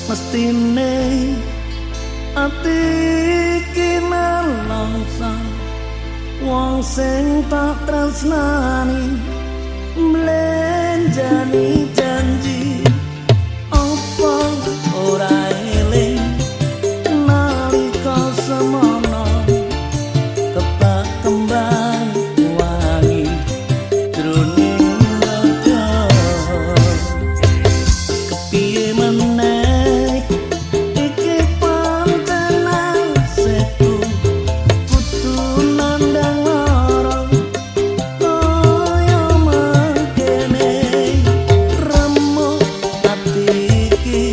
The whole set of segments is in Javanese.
Mestine ati iki nelongso wong sing tak tresnani mlenjani janji opo ora eling nalika semono kebak kembang wangi jroning dada kepiye meneh iki pancen nasibku kudu nandang lara kaya mangkene remuk ati iki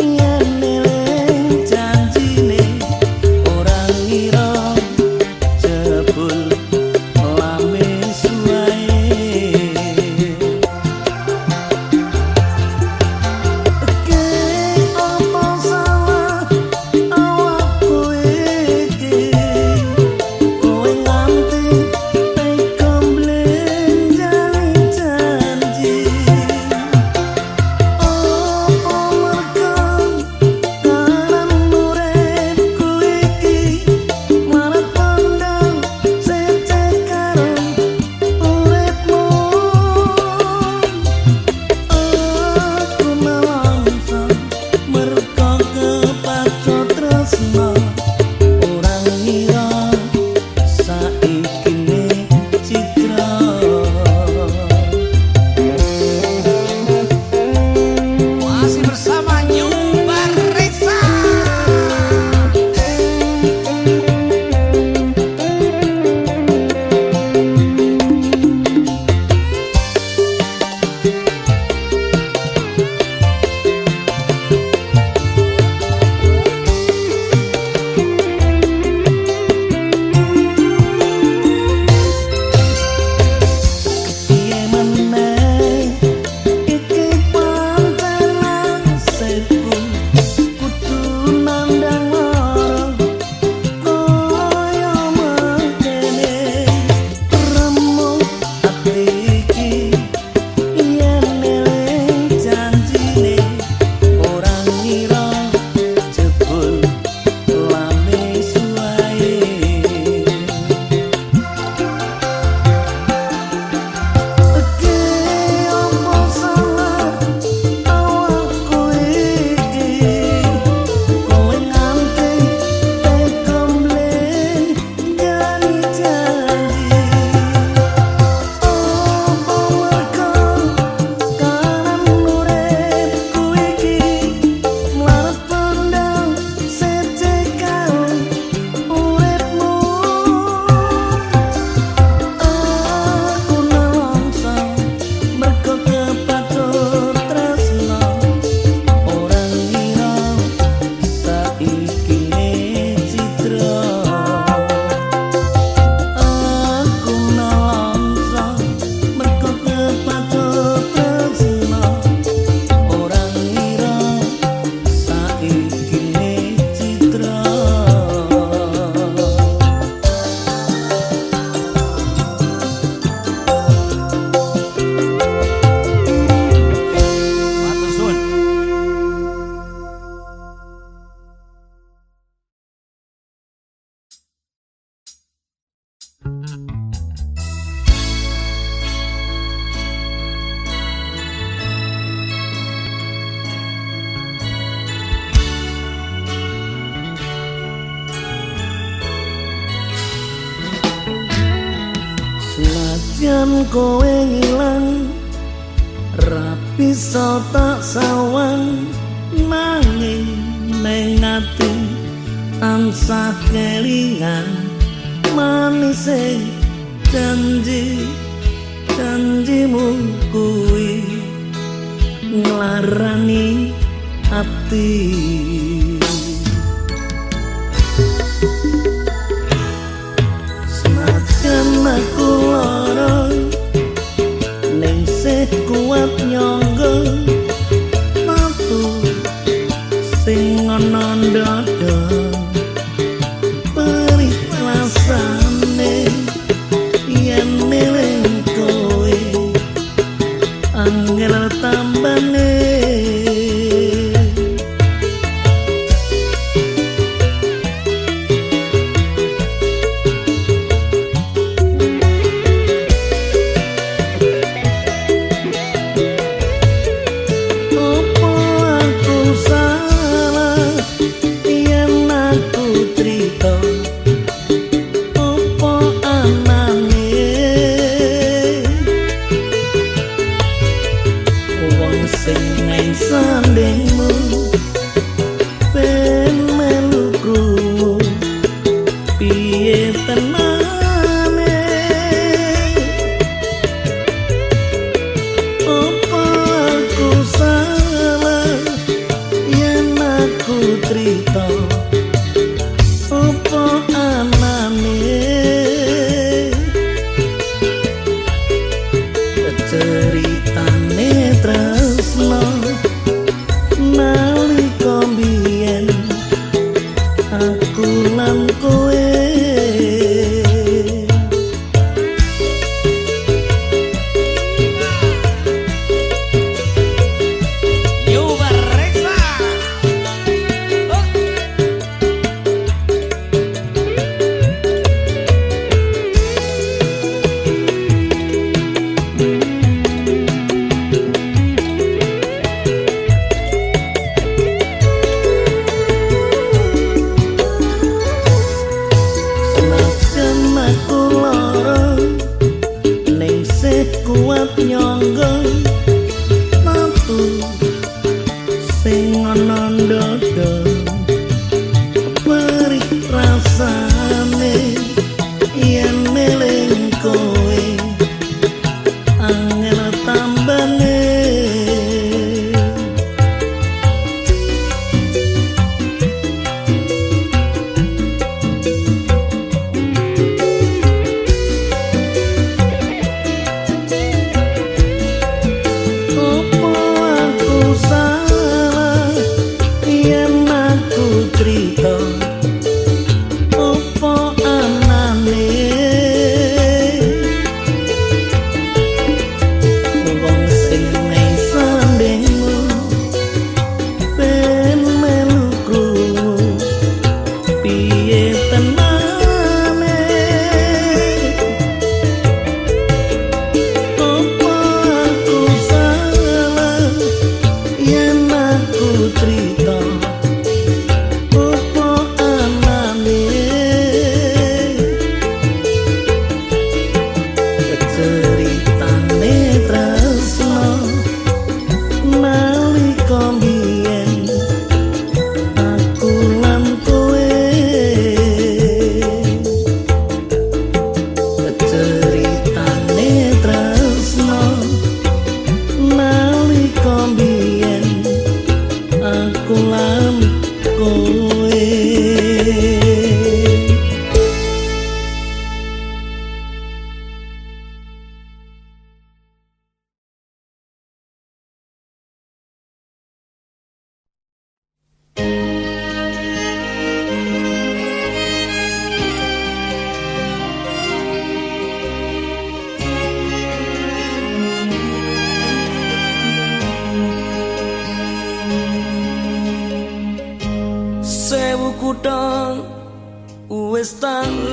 yen eling janjine ora ngira jebul lamis wae. Ke apa salah awakku iki kowe nganti tega mblenjani janji apa mergo kanan uripku iki marah pandang sece karo uripmu. Aku nelongso mergo kepacut tresno ora ngira saikine citra. Masih bersama New Baresa. Piye meneh iki pancen nasibku kudu nandang lara kaya mangkene remuk ati iki yen eling janjine ora ngira jebul lamis wae. Ke apa salah awakku iki kowe nganti tega mblenjani janji apa mergo kanan uripku iki mlarat pandang sece karo uripmu. Aku nelongso mergo kepacut tresno ora ngira saikine citra. Aku nelongso mergo kepacut tresno ora ngira saikine citra. Matur suwun. Senajan kowe ngilang ra bisa tak sawang nanging ning ati tansah kelingan manise janji janjimu kuwi nglarani ati. Senajan aku lara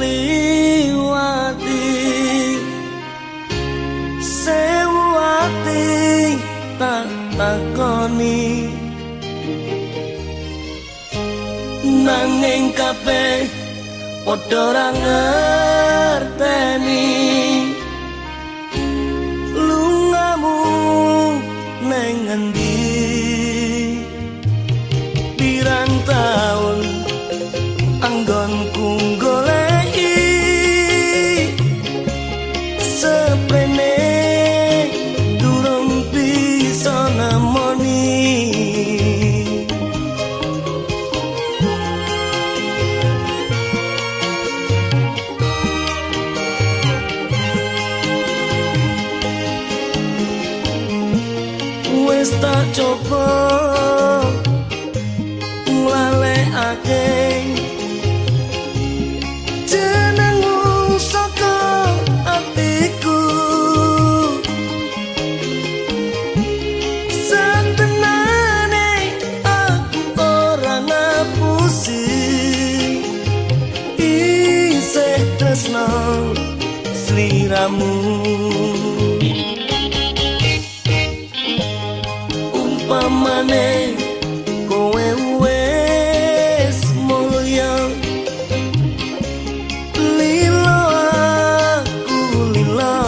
liwati. Sewu ati tak takoni, nanging kabeh padha ora ngerteni. Lungamu neng endi? Pirang taun anggonku goleki, seprene durung bisa nemoni. Wis tak coba nglalekake jenengmu saka atiku, satenane aku ora ngapusi, isih tresno sliramu. Umpamane kowe wis mulya, lilo aku lilo.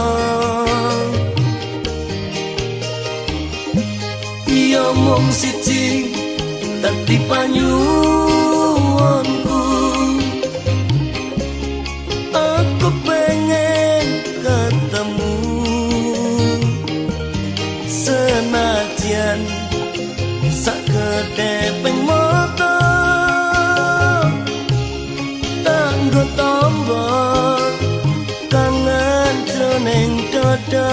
Ya mung siji dadi panyuwunku, aku pengen ketemu. Senajan sakedheping mata tanggo tombo kangen jroning dada.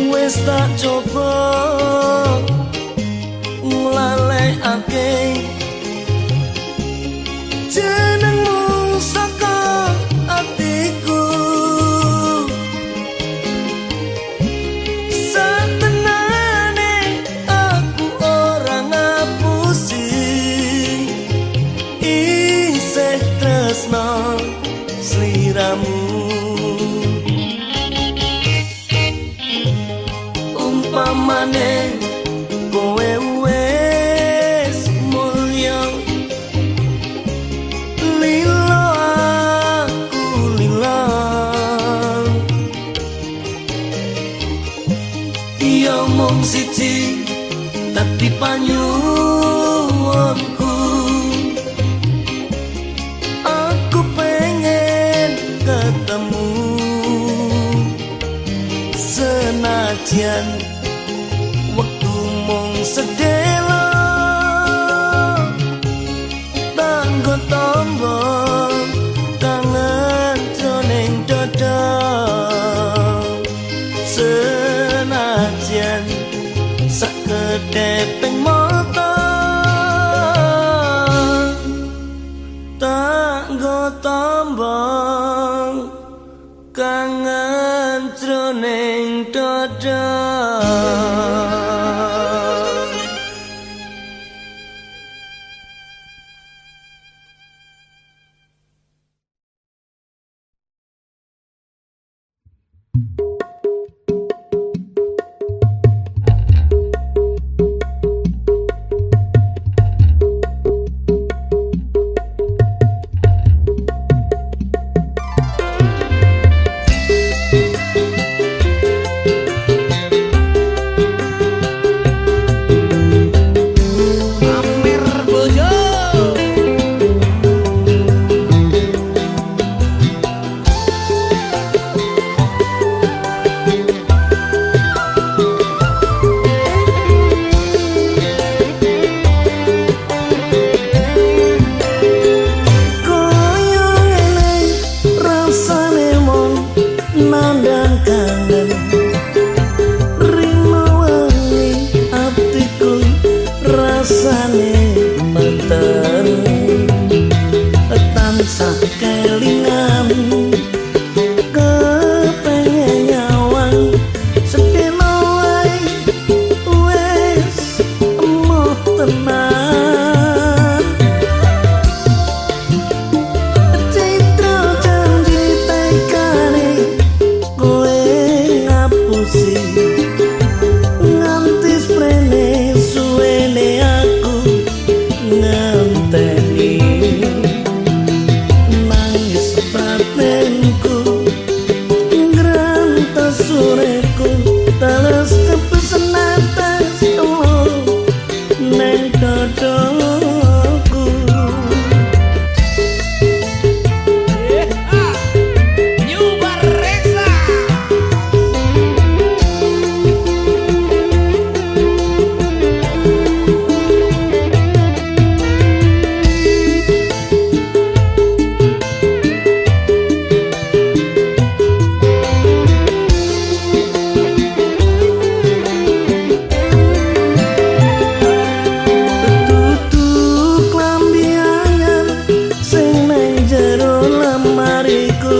Wis tak coba nglalekake jenengmu saka atiku, satenane aku ora ngapusi, isih tresno sliramu. Umpamane kowe wis mulya, lilo aku lilo. Ya mung siji dadi panyuwunku, aku pengen ketemu. Senajan wektu mung sedelo tanggo tombo kangen jroning dada. Senajan sakedheping mata tanggo tombo kangen jroning dada. tenan. Citra janji tekane kowe ngapusi, nganti sprene suwene aku ngenteni. Nangis batinku ngrantes uripku, teles kepesen atas neng dodoku. New Baresa. Tutu klambi anyar sing neng jero lemariku,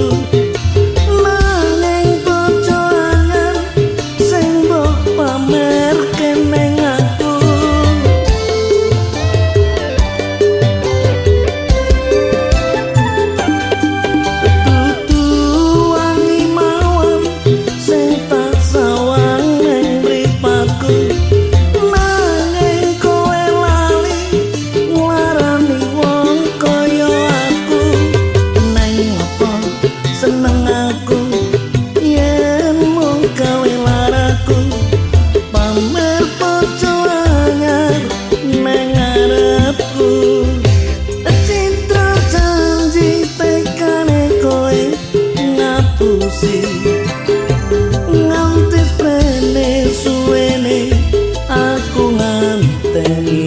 nanging bojo anyar sing mbok pamerke neng aku. Tutu wangi mawar sing tak sawang neng mripatku, nanging kowe lali nglarani wong kaya aku. Neng apa seneng aku yen mung gawe laraku, pamer bojo anyar neng ngarepku. Citra janji tekane kowe ngapusi, nganti sprene suwene aku nganteni.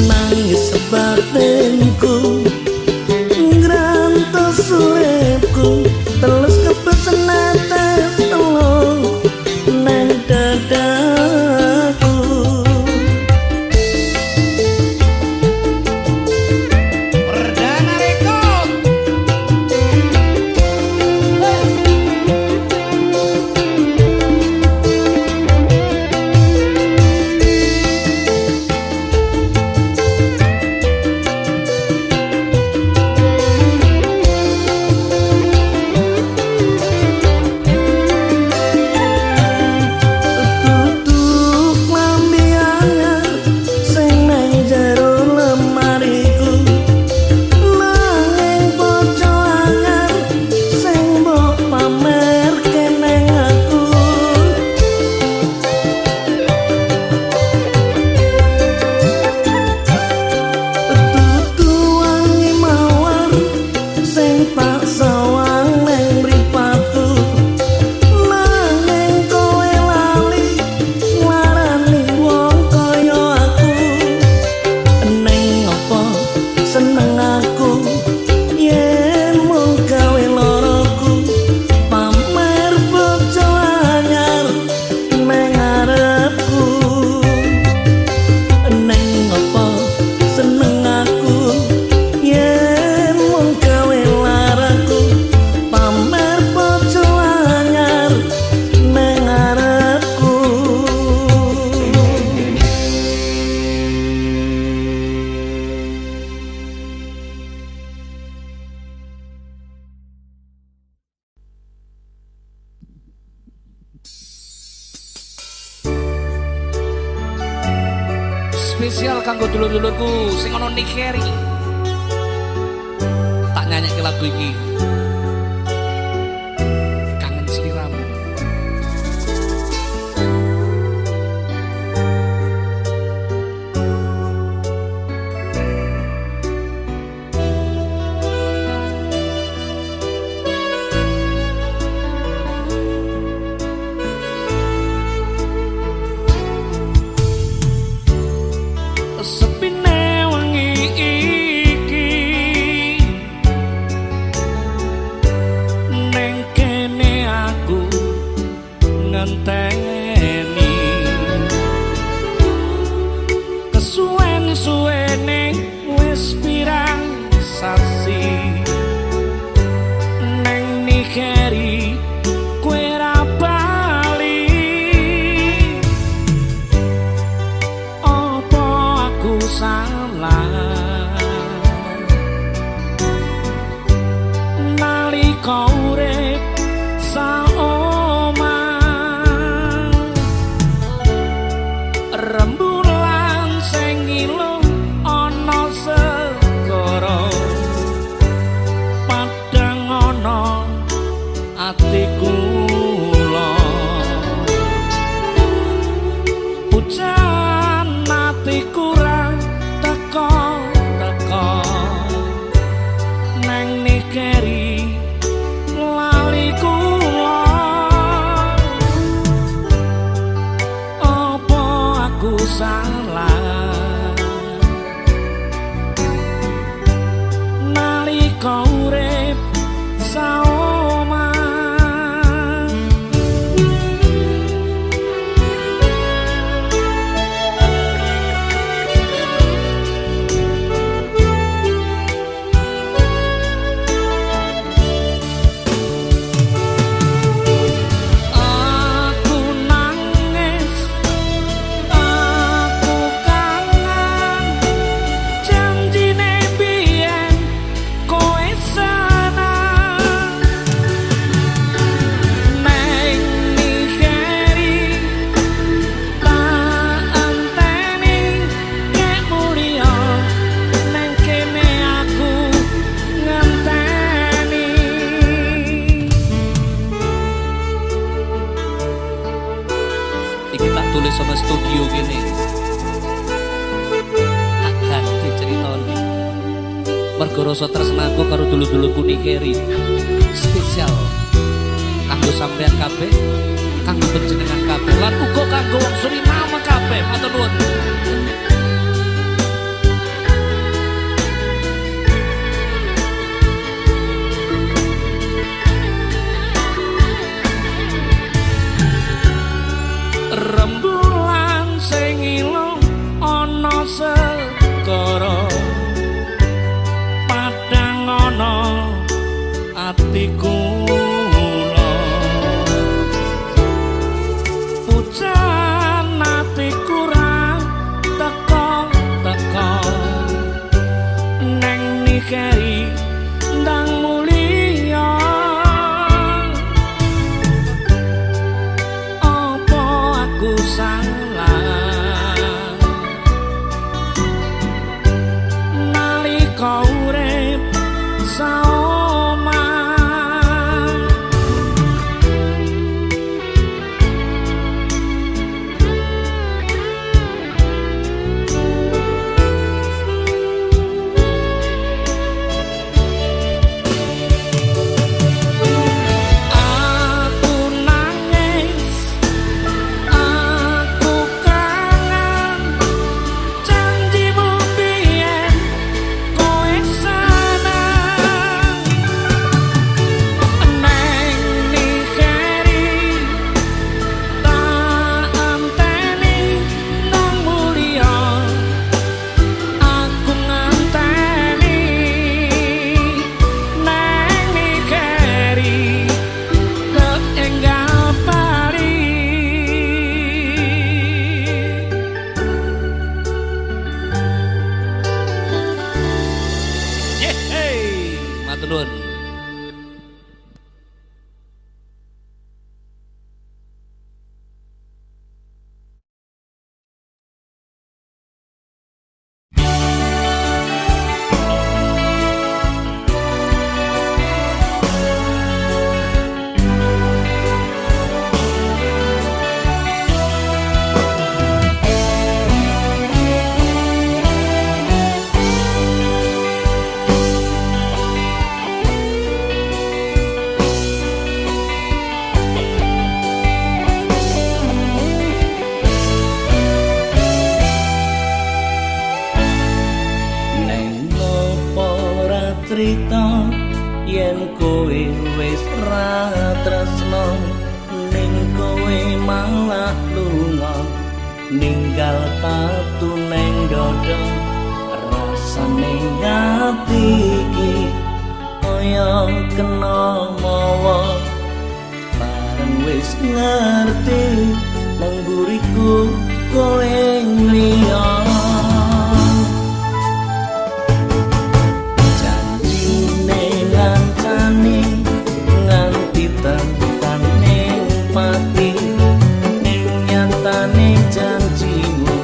Nangis batinku ngrantes uripku, teles kepesen atas telung neng dadaku. Perdana Record. Tutu klambi anyar sing neng jero lemariku, nanging bojo anyar sing mbok pamerke neng aku. Tutu wangi mawar sing tak sawang neng mripatku, nanging kowe lali nglarani wong kaya aku. Neng apa seneng aku yen mung gawe loroku, pamer bojo anyar neng ngarepku. Neng apa seneng aku yen mung gawe laraku, pamer bojo anyar neng ngarepku. Spesial kanggo dulur-dulurku sing ana Nigeri. Tak nyanyikke lagu iki. Kangen sliramu. Sepine wengi iki Rembulan sing ngilu ana segara, padhang ana atiku. Pujan atiku ra teka-teka nang nikeri lali kula. Apa aku salah nalika urip saoma? Aku nangis, aku kangen janjine biyen kowe seneng. Neng nikeri tak anteni kek mulya, neng kene aku ngenteni. Iki tak tulis sama studio kene. Tak ganti ceritane. Mergo rasa tresnaku karo dulur-dulurku nikeri. Spesial kanggo sampean kabeh, kanggo panjenengan kabeh, lan uga kanggo wong Suriname kabeh. Matur nuwun. Rembulan sing ngilu ana segara, padhang ana atiku. Pujan atiku ra teka-teka neng nikeri ndang mulya. Apa aku salah nalika urip saoma? Aku nangis, aku kangen janjimu biyen kowe seneng. Neng nikeri tak anteni nang mulya, aku nganteni neng nikeri tek enggal bali. Yeay, matur nuwun. Neng opo ora trita yen kowe wis ra tresno, ning kowe malah lunga ninggal tatu neng dodo. Rasane ati iki kaya kena mawa, bareng wis ngerti nang buriku kowe ngliya. Janjine ngancani nganti tekane pati, ning nyatane janjimu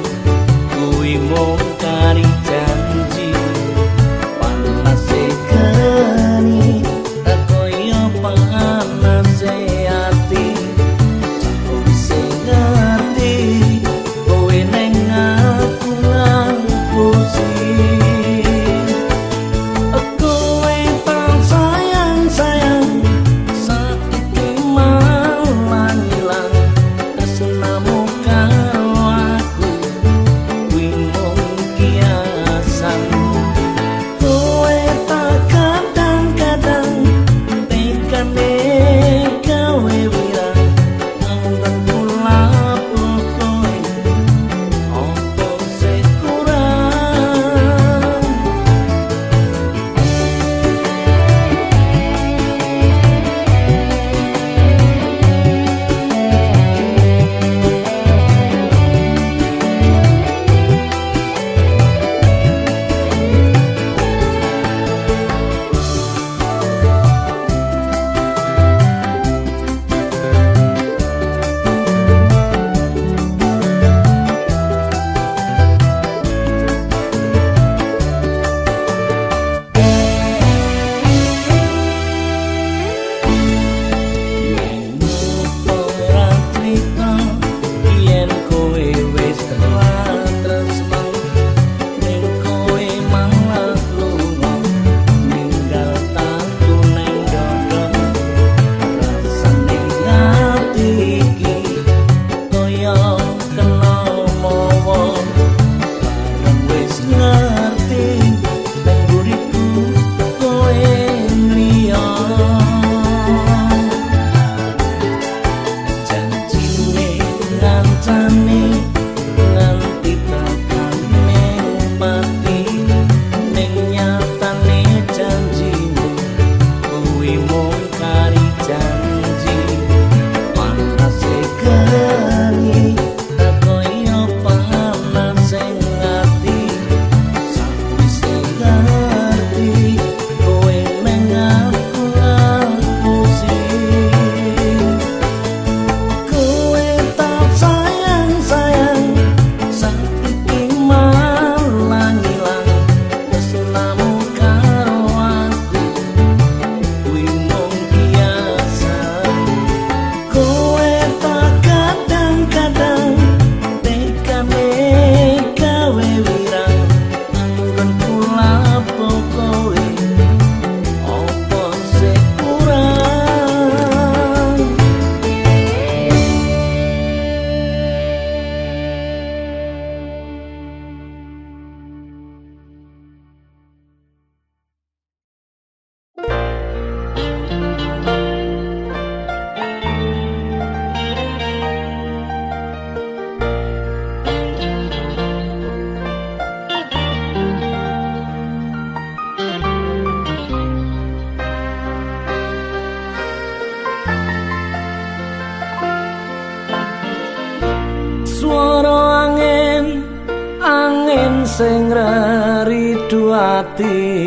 sing reridu ati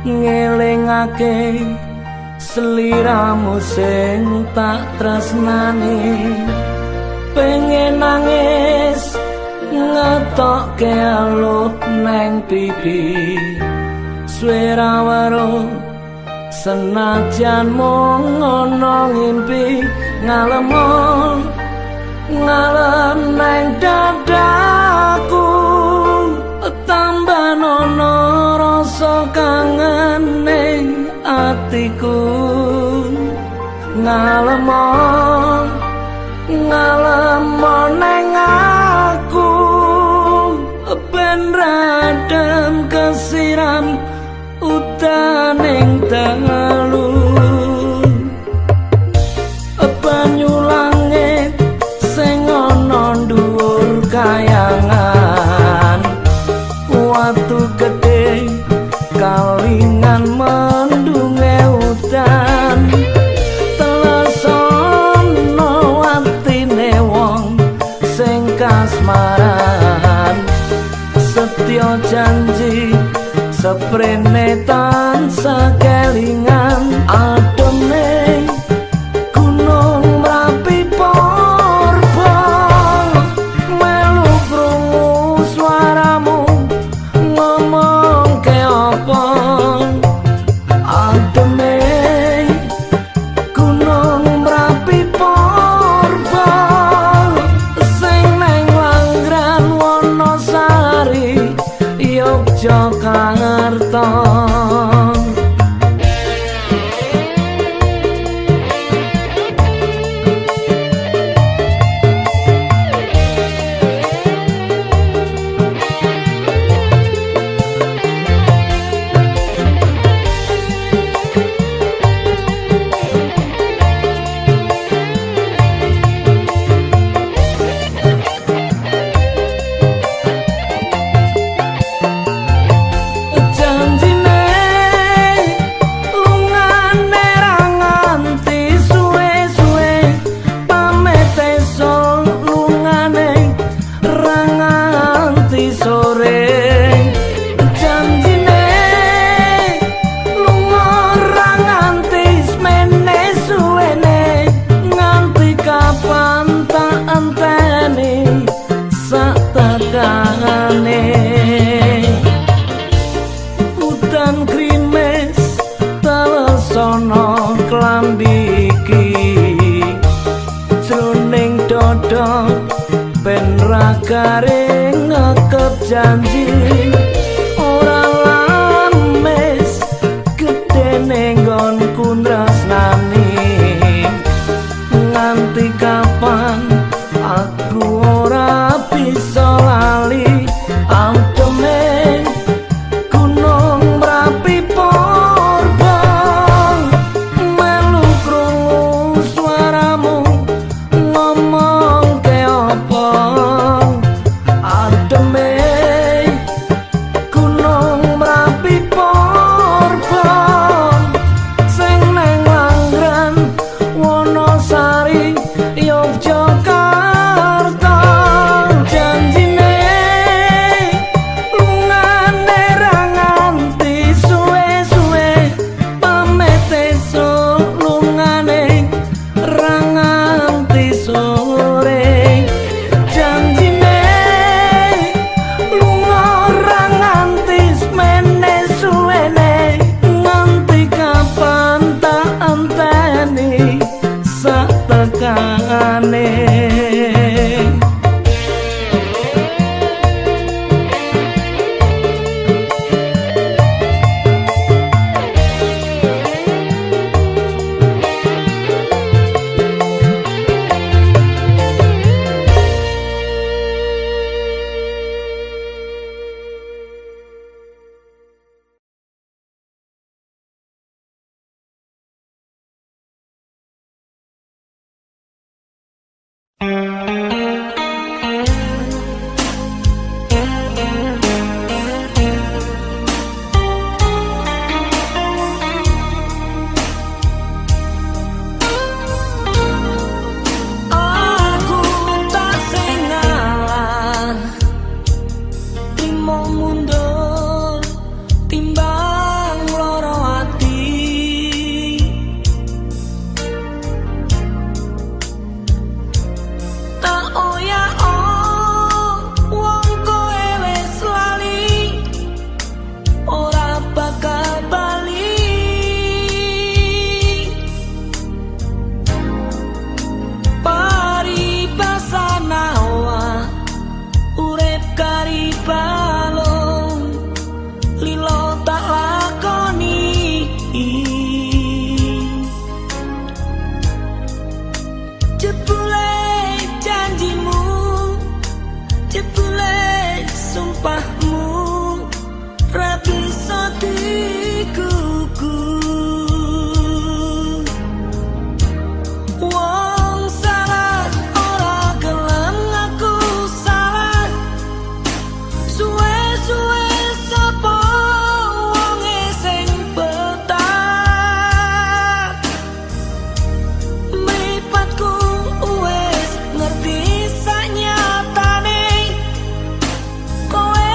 ngelingake sliramu sing tak tresnani. Pengen nangis ngetokke aluh neng pipi, suwe ra weruh senajan mung ana ngimpi. Ngalem ngalem neng dadaku, tambah nono rasa kangen ning atiku. Ngalem ngalem neng aku, ben radem kesiram utaning dalu. Banyu langit sing ana dhuwur kayangan, watu gedhe kalingan mendunge udan. Telesono atine wong sing kasmaran, setya janji seprene tansah kelingan. Ademe gunung Merapi purba, melu krungu suaramu ngomong ke apa. Ademe gunung Merapi purba, sing neng Langran Wonosari Yogyakarta. Udan krimes telesono klambi iki, jroning dada ben ra garing ngekep janji. Ora lames gedene nggonku tresnani, nganti kapan aku ora bisa lali. Ademe gunung Merapi purba, melu krungu suaramu ngomong ke apa. Ademe Sumpahmu ra bisa dikuku. Wong salah ora gelem ngaku salah. Suwe-suwe sapa wonge sing betah? Mripatku wis ngerti sanyatane kowe.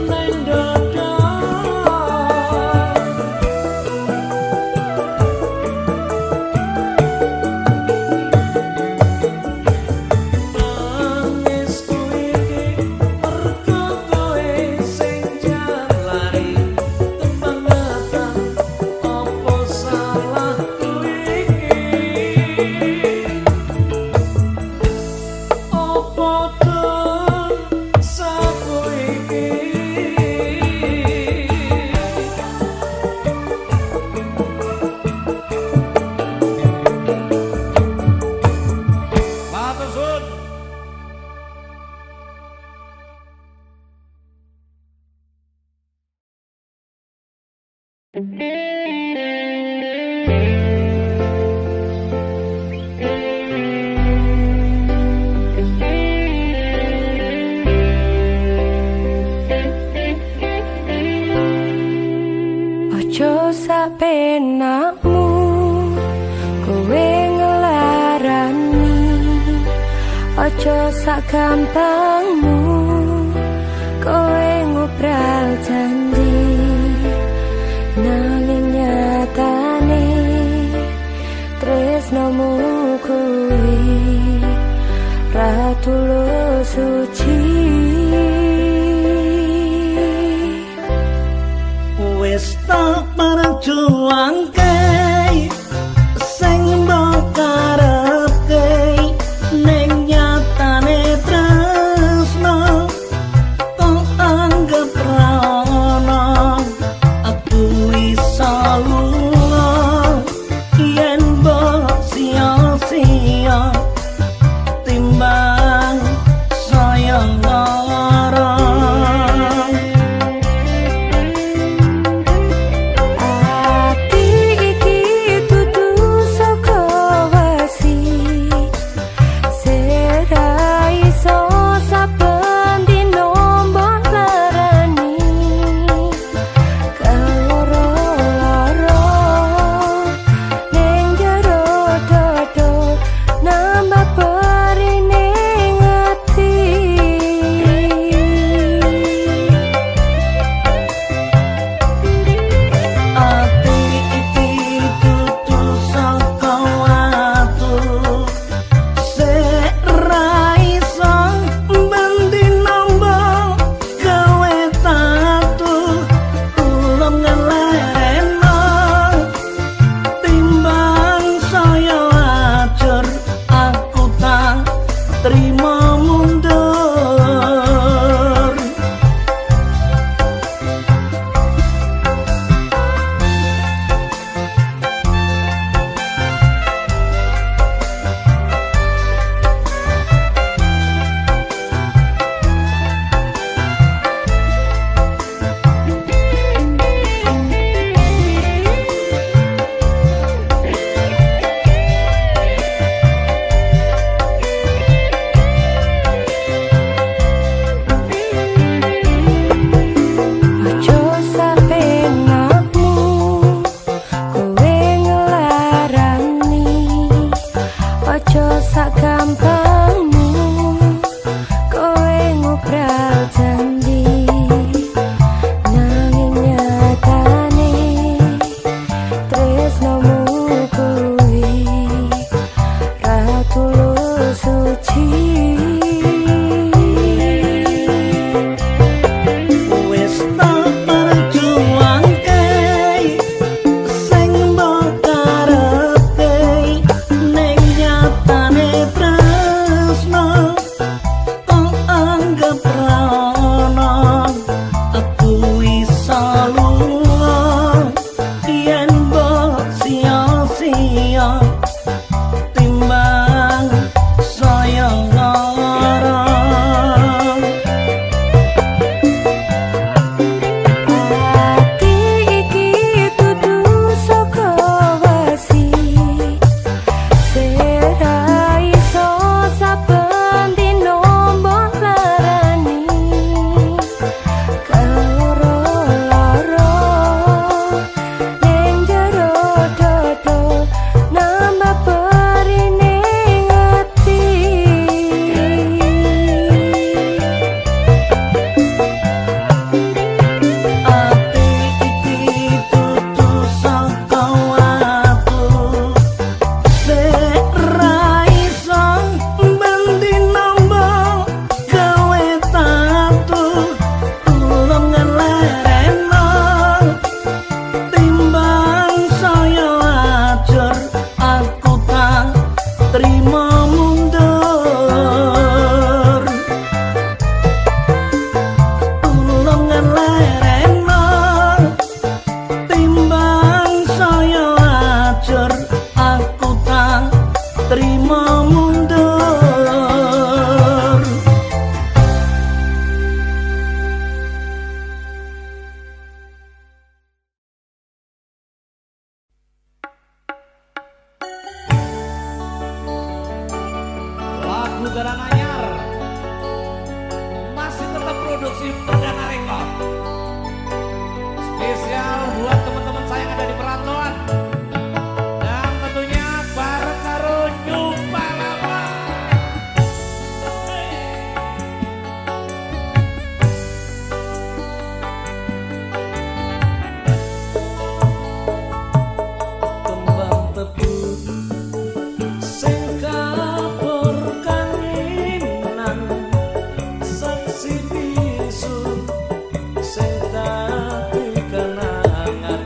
neng dada. Tangisku iki mergo kowe sing jalari kebangetan, apa salahku iki? Apa dosaku iki? Matur suwun. Ojo sapenakmu kowe ngelarani, ojo sagampangmu kowe ngobral janji. Nanging nyatane tresnomu kuwi ra tulus suci. Wis tak perjuangke sing mbok karepke, ning nyatane tresno Produksi Perdana Rekod. Spesial buat teman-teman saya yang ada di perantauan. Dan tentunya bareng karo New Palapa. Kembang tebu sing kapur kanginan, saksi bisu sing dadi kenangan.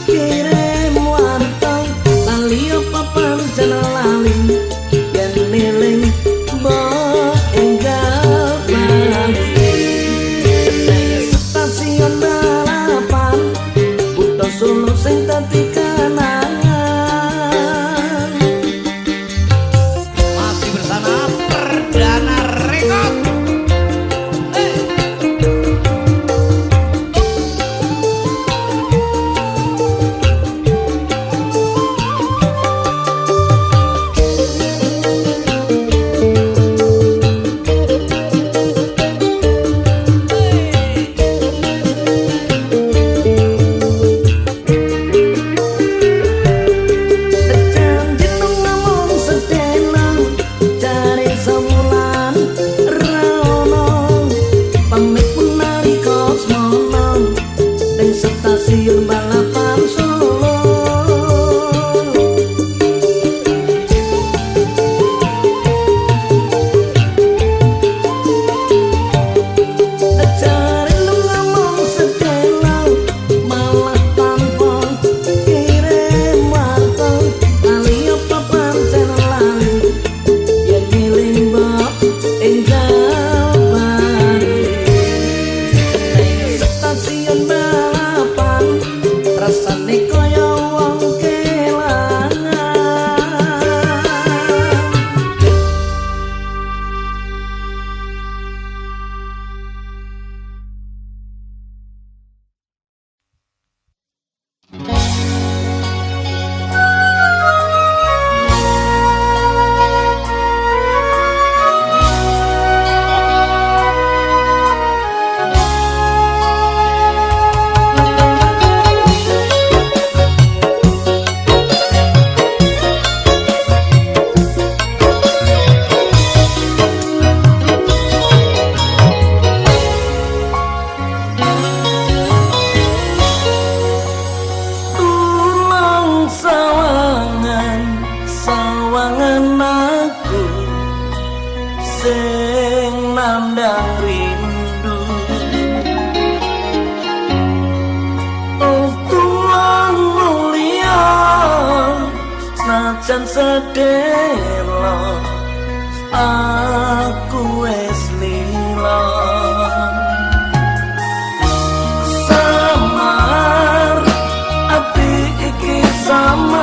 kirim warta lali apa pancen lali yen eling mbok enggal bali nang stasiun balapan kutha Solo sing dadi kenangan. Masih bersama Perdana Record. Stasiun balapan Solo. Cari lu ngomong sedelo malah tanpa kirim warta lali apa pancen lali yen ngeling mbok enggal bali stasiun balapan rasane kaya wong kelangan. Tulung sawangan, sawangan aku sing nandang rindu. Oh tulung mulia, senajan sedelo aku wis lila. Samar ati iki samar.